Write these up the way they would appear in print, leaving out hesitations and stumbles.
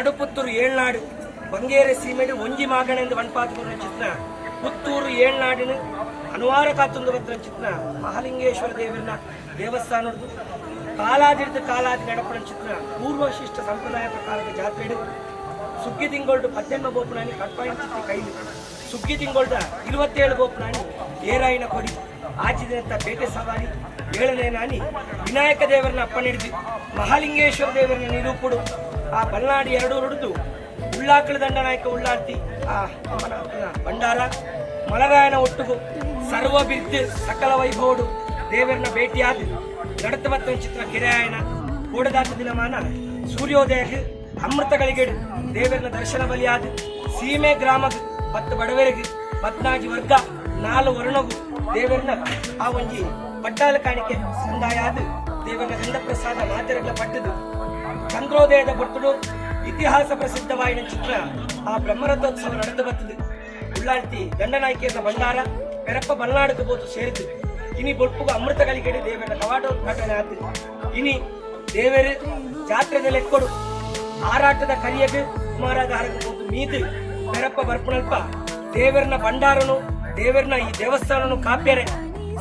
ನಡುಪುತ್ತೂರು ಏಳ್ನಾಡು ಬಂಗೇರೆ ಸೀಮೆಡು ಒಂಜಿ ಮಾಗಣೆಂದು ವನ್ಪಾತು ಚಿತ್ರ ಪುತ್ತೂರು ಏಳ್ನಾಡಿನ ಅನುವಾರ ಕಾತುಂದು ಬತ್ರ ಚಿತ್ರ ಮಹಾಲಿಂಗೇಶ್ವರ ದೇವರನ ದೇವಸ್ಥಾನದ್ದು ಕಾಲಾದಿರ್ದು ಕಾಲಾದಿ ನಡಪಣ ಚಿತ್ರ ಪೂರ್ವಶಿಷ್ಟ ಸಂಪ್ರದಾಯ ಪ್ರಕಾರದ ಜಾತ್ರೆಡು ಸುಗ್ಗಿ ತಿಂಗೊಳ್ಡು 18 ಗೋಪುನಾನಿ ಕಟ್ಪಾಯಿನ ಚಿತ್ತಿ ಕೈಲು ಸುಗ್ಗಿ ತಿಂಗೊಳ್ಡ 27 ಗೋಪುನಾನಿ ಏರಾಯಿನ ಕೊಡಿ ಆಚಿದಂತ ಪೇಟೆ ಸವಾರಿ ಏಳನೇ ನಾನಿ ವಿನಾಯಕ ದೇವರನ್ನ ಅಪ್ಪನಿಡಿದು ಮಹಾಲಿಂಗೇಶ್ವರ ದೇವರನ್ನ ನಿರೂಪುಡು ಆ ಬಲ್ನಾಡಿ ಎರಡು ರುಡಿದು ಉಳ್ಳಾಕಳ ದಂಡನಾಯಕ ಉಳ್ಳಾರ್ತಿ ಆ ಅಮ್ಮನ ಅಪ್ಪನ ಭಂಡಾರ ಮಲರಾಯನ ಒಟ್ಟುಗು ಸರ್ವ ಬಿರ್ದು ಸಕಲ ವೈಭವಡು ದೇವರನ್ನ ಭೇಟಿಯಾದ ನಡತ ಬತ್ತ ಚಿತ್ರ ಕಿರಾಯನ ಕೂಡದಾಟ ದಿನಮಾನ ಸೂರ್ಯೋದಯಕ್ಕೆ ಅಮೃತಗಳಿಗೆಡು ದೇವರನ್ನ ದರ್ಶನ ಬಲಿಯಾದ ಸೀಮೆ ಗ್ರಾಮಗ್ ಪತ್ತು ಬಡವರಿಗೆ ಪದ್ನಾಜಿ ವರ್ಗ ನಾಲು ವರ್ಣಗು ದೇವರನ್ನ ಆ ಒಂಜಿ ಪಟ್ಟಾಲ ಕಾಣಿಕೆ ಸಂದಾಯಾದ ದೇವರನ್ನ ಗಂಧ ಪ್ರಸಾದ ಮಾತೆರಗಳ ಪಟ್ಟದು ಚಂದ್ರೋದಯದ ಬೊಟ್ಟುಡು ಇತಿಹಾಸ ಪ್ರಸಿದ್ಧವಾಯಿನ ಚಿತ್ರ ಆ ಬ್ರಹ್ಮರಥೋತ್ಸವ ನಡೆದು ಬರ್ತದೆ. ಉಳ್ಳಾಳ್ತಿ ದಂಡನಾಯಕಿಯರ ಭಂಡಾರ ಪೆರಪ್ಪ ಬಲ್ನಾಡಕ್ಕೆ ಬೋತು ಸೇರಿತು. ಇನಿ ಬೊಲ್ಪುಗು ಅಮೃತಗಳಿಗೆಡೆ ದೇವರ ಕವಾಟೋದ್ಘಾಟನೆ ಆತು. ಇನಿ ದೇವರು ಜಾತ್ರೆದ ಲೆಕ್ಕೊಡು ಆರಾಟದ ಕರಿಯಗ್ ಕುಮಾರಧಾರಕ ಬೋತು ಮೀದು ಪೆರಪ್ಪ ಬರ್ಪುಣಲ್ಪ ದೇವರನ ಭಂಡಾರನು ದೇವರನ ಈ ದೇವಸ್ಥಾನನು ಕಾಪ್ಯರೆ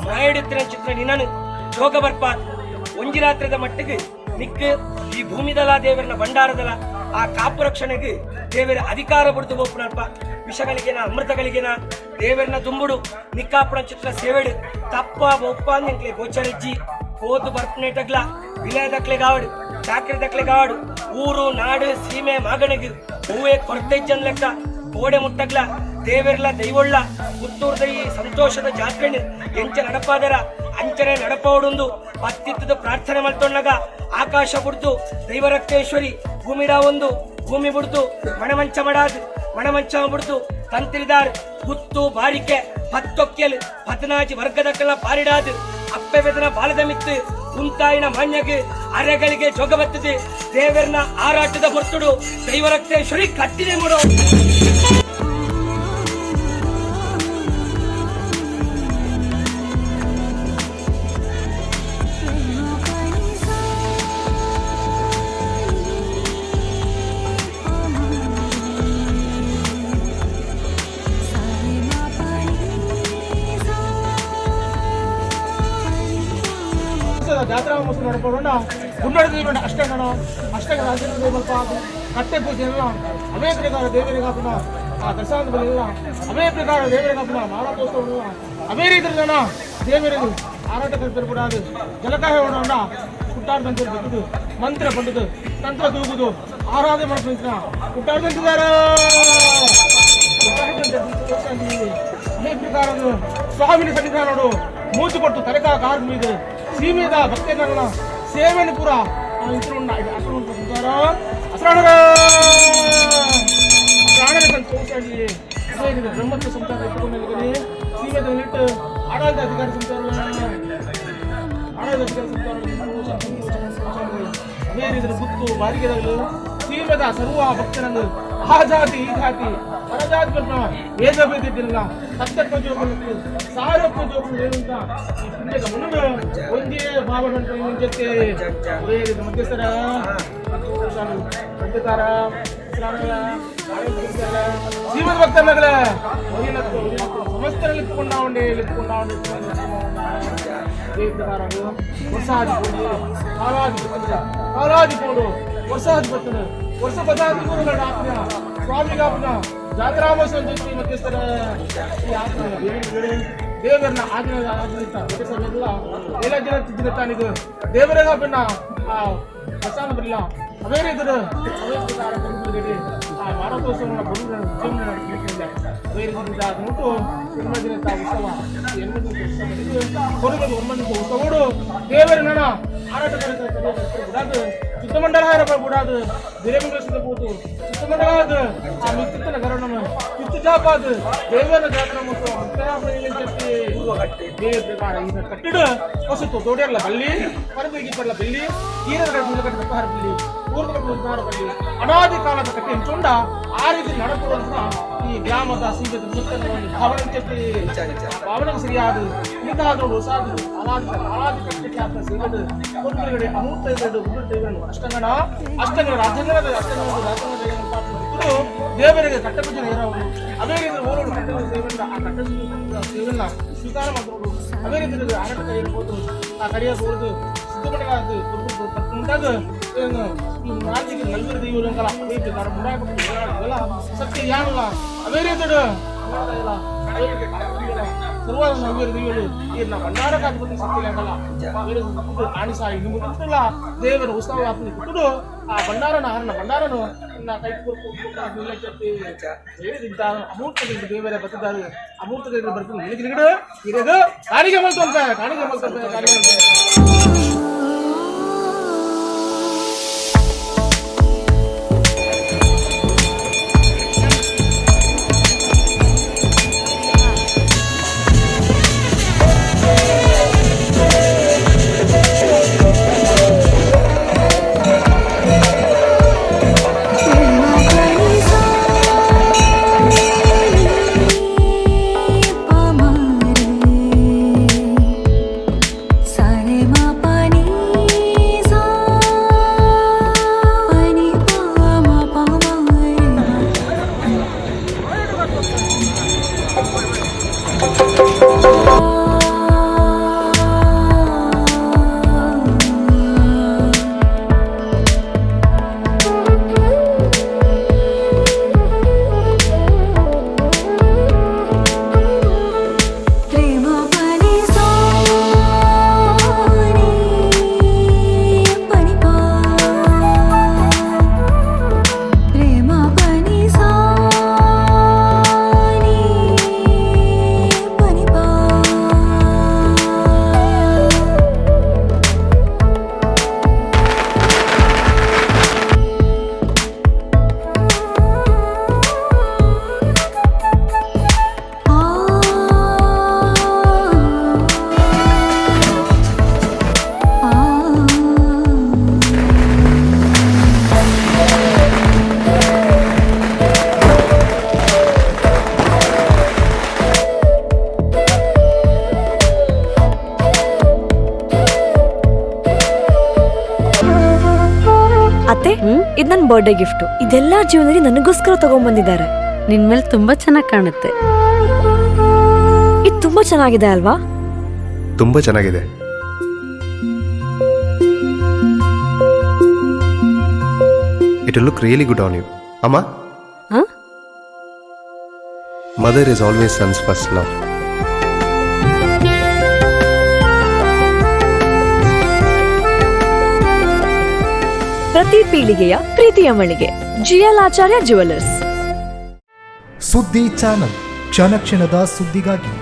ಮಾಯಡಿತ್ತಿನ ಚಿತ್ರ ನಿನ್ನನು ಜೋಗ ಬರ್ಪಾತ್ ಒಂಜಿ ರಾತ್ರಿದ ಮಟ್ಟಿಗೆ ನಿಕ್ ಈ ಭೂಮಿದಲ ದೇವರನ ಭಂಡಾರದಲ ಆ ಕಾಪು ರಕ್ಷಣೆಗೆ ದೇವರ ಅಧಿಕಾರ ಬಿಡ್ದು ಬೋಪುನಲ್ಪ ವಿಷಗಳಿಗೆನ ಅಮೃತಗಳಿಗೆನ ದೇವರನ ದುಂಬುಡು ನಿಕ್ಕಾಪುಣ ಚಿತ್ರ ಸೇವೆಡು ತಪ್ಪ ಒಪ್ಪ ನಿಂಕ್ಲೆ ಗೋಚರಿಜ್ಜಿ ಕೋತು ಬರ್ಪನೇಟಗ್ಲ ವಿಲಯದಕ್ಲೆ ಗಾವಡು ಚಾಕ್ರಿ ದಕ್ಲೆ ಗಾವಡು ಊರು ನಾಡು ಸೀಮೆ ಮಾಗಣಿಗೆ ಹೂವೇ ಕೊರತೆಜ್ಜನ್ ಲೆಕ್ಕ ಕೋಡೆ ಮುಟ್ಟಗ್ಲ ದೇವರ್ಲ ದೈವೊಳ್ಳ ಪುತ್ತೂರ್ದ ಈ ಸಂತೋಷದ ಜಾತ್ರೆನು ಎಂಚ ನಡಪಾದರ ಅಂಚನೆ ನಡಪೋಡುಂದು ಪತ್ತಿತ್ತದ ಪ್ರಾರ್ಥನೆ ಮಲ್ತೊಣ್ಣಗ ಆಕಾಶ ಬುಡ್ದು ದೈವರಕ್ತೇಶ್ವರಿ ಭೂಮಿಡ ಒಂದು ಭೂಮಿ ಬುಡ್ದು ಮಣಮಂಚ ಮಡಾದ್ ಮಣಮಂಚ ಬುಡ್ದು ತಂತ್ರಿದಾರ್ ಗುತ್ತು ಬಾರಿಕೆ ಪತ್ತೊಕ್ಕೆಲ್ ಪದ್ನಾಜಿ ವರ್ಗದಕ್ಕೆಲ್ಲ ಪಾರಿಡಾದ್ ಅಪ್ಪೆ ಬೆದನ ಬಾಲದ ಮಿತ್ತು ಉಂತಾಯಿನ ಮಾನ್ಯಗೆ ಅರೆಗಳಿಗೆ ಜೋಗ ಬತ್ತದೆ ದೇವರನ ಆರಾಟದ ಹೊರ್ತುಡು ದೈವರಕ್ತೇಶ್ವರಿ ಕಟ್ಟಿದೆ ಮೂಡೋ. ಜಾತ್ರಾ ಮಹೋತ್ಸವ ನಡ್ಕೊಂಡು ಗುಂಡಾಡಿ ಅಷ್ಟಗಣ ಅಷ್ಟಗಣ ಆಚರಣೆ ಕಟ್ಟೆ ಪೂಜೆ ಎಲ್ಲ ಅವೇ ಪ್ರಕಾರ ದೇವರಿಗೆ ಹಾಕುನ ಆ ದರ್ಶನದ ಬಲಿಲ್ಲ ಅವೇ ಪ್ರಕಾರ ದೇವರಿಗೆ ಹಾಕುನ ಮಾರಾಟೋತ್ಸವ ಅವೇ ರೀತಿ ಜನ ದೇವರಿಗೆ ಆರಾಟ ಕಲ್ಪಿರಕೂடாது ಜಲಕಾಯ ಹೊಡೋಣ ಕುಟ್ಟಾಡ್ದಂತ ಬರ್ತದೆ ಮಂತ್ರ ಪಂಡದು ತಂತ್ರ ತೂಗುದು ಆರಾಧನೆ ಮಾಡ್ಕೊಂತ ಕುಟ್ಟಾಡ್ದಂತಿದ್ದಾರೆ. ಅದೇ ಪ್ರಕಾರ ಸ್ವಾಮಿನ ಸನ್ನಿಧಾನೋಡು ಮೂಚು ಕೊಟ್ಟು ತಲೆಕ ಕಾರ್ ಮೀದು ಸೀಮೆದ ಭಕ್ತಗಳ ಸೇವೆಯನ್ನು ಪೂರ ಬ್ರಹ್ಮತ್ವ ಸಂಚಾರ ಇಟ್ಟುಕೊಂಡು ಸೀಮೆದ ಇಟ್ಟು ಆಡಳಿತ ಅಧಿಕಾರಿ ಸಂಚಾರ ಆಡಳಿತ ಅಧಿಕಾರಿ ಸಂಚಾರ ಅದೇ ರೀತಿ ಗುತ್ತು ಬಾರಿಗೆದಾಗಲು ಸೀಮೆದ ಸರ್ವ ಭಕ್ತನಂದು ಆ ಜಾತಿ ಈ ಜಾತಿ ಪರಜಾತಿ ವೇದ ಬೇದಿದ್ದಿಲ್ಲ ಸತ್ಯತ್ವ ಜೋಗುಲು ಸಾರತ್ವ ಜೋಗುಲು ಏನು ಅಂತ ಈ ಪುಣ್ಯದ ಮನದ ಒಂದೇ ಭಾವನೆ ಜೊತೆ ಅದೇ ರೀತಿ ಮಧ್ಯಸ್ಥರ ಮಧ್ಯತಾರ ಶ್ರೀಮದ್ ಭಕ್ತನಗಳೇ ಸಮಸ್ತರಲ್ಲಿ ಉಂಡೆ ಇಟ್ಕೊಂಡ ವರ್ಷಾದಿ ಕಾಲಾದಿ ಕಾಲಾದಿ ಕೋಡು ವರ್ಷಾದಿ ಬರ್ತದೆ ವರ್ಷ ಬದಾದಿ ಕೋಡು ಸ್ವಾಮಿಗಾಪನ ಜಾತ್ರಾಮೋತ್ಸವ ಜೊತೆ ಮಧ್ಯಸ್ಥರ ಈ ಆತ್ಮ ದೇವರನ್ನ ಆಜ್ಞೆ ಆಜ್ಞೆ ಎಲ್ಲ ಜನ ತಿದ್ದಿನ ದೇವರಿಗಾಪನ ಆ ಪ್ರಸಾದ ಬರಲಿಲ್ಲ ಅದೇ ರೀತಿ ಅದೇ ಪ್ರಕಾರ ಆ ವಾರಕೋತ್ಸವನ ಅದೇ ರೀತಿ ಉಂಟು ಎನ್ಮದಿನ ಉತ್ಸವ ಎನ್ಮದಿನ ಉತ್ಸವ ಕೊರಗದು ಒಮ್ಮನಿಗೆ ಉತ್ಸವೋಡು ದೇವರ ಆರಾಟ ಬಿಡಾದು ಚಿತ್ತಮಂಡಲ ಬಿಡಾದು ದೇವೇಂದ್ರ போது ಚಿತ್ತಮಂಡಲ ಆ ಮಿತ್ತಿನ ಗರಣ ಕಿತ್ತು ಜಾಪಾದು ದೇವರ ಜಾತ್ರಾ ಮಹೋತ್ಸವ ಕಟ್ಟಿಡ ಹೊಸತು ತೋಡಿಯರ್ಲ ಬಲ್ಲಿ ಪರಬಿಗಿ ಪರ್ಲ ಬಲ್ಲಿ ಈರದ ಕಟ್ಟು ಕಟ್ಟ ಬಲ್ಲಿ ಊರದ ಕಟ್ಟು ಬಲ್ಲಿ ಅನಾದಿ ಕಾಲದ ಕಟ್ಟಿ ಚೊಂಡ ಆ ರೀತಿ ನಡಪುವಂತ ಈ ಗ್ರಾಮದ ಸೀಮದ ಭಾವನೆ చెప్పి ಭಾವನೆಗೆ ಸರಿಯಾದ ಇಂತಹ ಹೊಸಾದು ಅನಾದಿ ಅನಾದಿ ಕಟ್ಟಕ್ಕೆ ಆದ ಸೀಮದ ಒಂದು ಅಮೂರ್ತ ಅಷ್ಟಂಗಣ ಅಷ್ಟಂಗಣ ರಾಜಂಗಣದ ಅಷ್ಟಂಗಣ ರಾಜಂಗಣ. ದೇವರಿಗೆ ಕಟ್ಟೆ ಪೂಜೆ ಏರವರು. ಅದೇ ರೀತಿ ಓರೋಡು ಕಟ್ಟೆ ಸೇವೆಲ್ಲ, ಆ ಕಟ್ಟೆ ಸೇವೆಲ್ಲ ಸ್ವೀಕಾರ ಮಾಡಿದ್ರು. ಅದೇ ರೀತಿ ಆರಟ ಕೈ ಹೋದು ಆ ಕರಿಯ ಹೋದು ಸಿದ್ಧಪಟ್ಟರಾದ ಉಂಟಾದ ಏನು ಈ ನಾಲ್ಕಿಗೆ ನಲ್ವರು ದೈವರಂಗಲ ಅದೇ ಪ್ರಕಾರ ಮುರಾಯ ಸತ್ಯ ಯಾರಲ್ಲ. ಅದೇ ರೀತಿ ಸರ್ವಾದ ನಲ್ವರು ದೈವಗಳು ಈ ಭಂಡಾರ ಕಾದು ಸತ್ಯ ಅಂಗಲ್ಲ ಕಾಣಿಸಾಯಿ ನಿಮ್ಮ ದೇವರ ಉತ್ಸವ ಕುಟ್ಟುಡು ಆ ಭಂಡಾರನ ಹರಣ ಭಂಡಾರನು ಕೈ ಅಮೂರ್ತ ದೇವರ ಬತ್ತಿದ್ದಾರೆ. ಅಮೂರ್ತ ದೇವರು ಬರ್ತೀನಿ ಇದು ಕಾಣಿಗೆ ಮಲ್ತೊಂತೆ, ಕಾಣಿಗೆ ಮಲ್ತೊಂತೆ, ಕಾಣಿಗೆ ಮಲ್ತೊಂತೆ. ಅತ್ತೆ, ಇದು ನನ್ನ ಬರ್ಡೇ ಗಿಫ್ಟ್. ಇದೆಲ್ಲ ಜೀವನದಲ್ಲಿ ನನಗೋಸ್ಕರ ತಗೊಂಡ್ಬಂದಿದ್ದಾರೆ. ನಿನ್ ಮೇಲೆ ತುಂಬಾ ಚೆನ್ನಾಗಿ ಕಾಣುತ್ತೆ. ಇದು ತುಂಬಾ ಚೆನ್ನಾಗಿದೆ ಅಲ್ವಾ? ತುಂಬಾ ಚೆನ್ನಾಗಿದೆ. It look really good on you ಅಮ್ಮ. ಹಾ? Mother is always son's first love. ಪ್ರತಿ ಪೀಳಿಗೆಯ ಪ್ರೀತಿಯ ಮಳಿಗೆ ಜಿಎಲ್ ಆಚಾರ್ಯ ಜುವೆಲ್ಲರ್ಸ್. ಸುದ್ದಿ ಚಾನಲ್, ಕ್ಷಣ ಕ್ಷಣದ ಸುದ್ದಿಗಾಗಿ.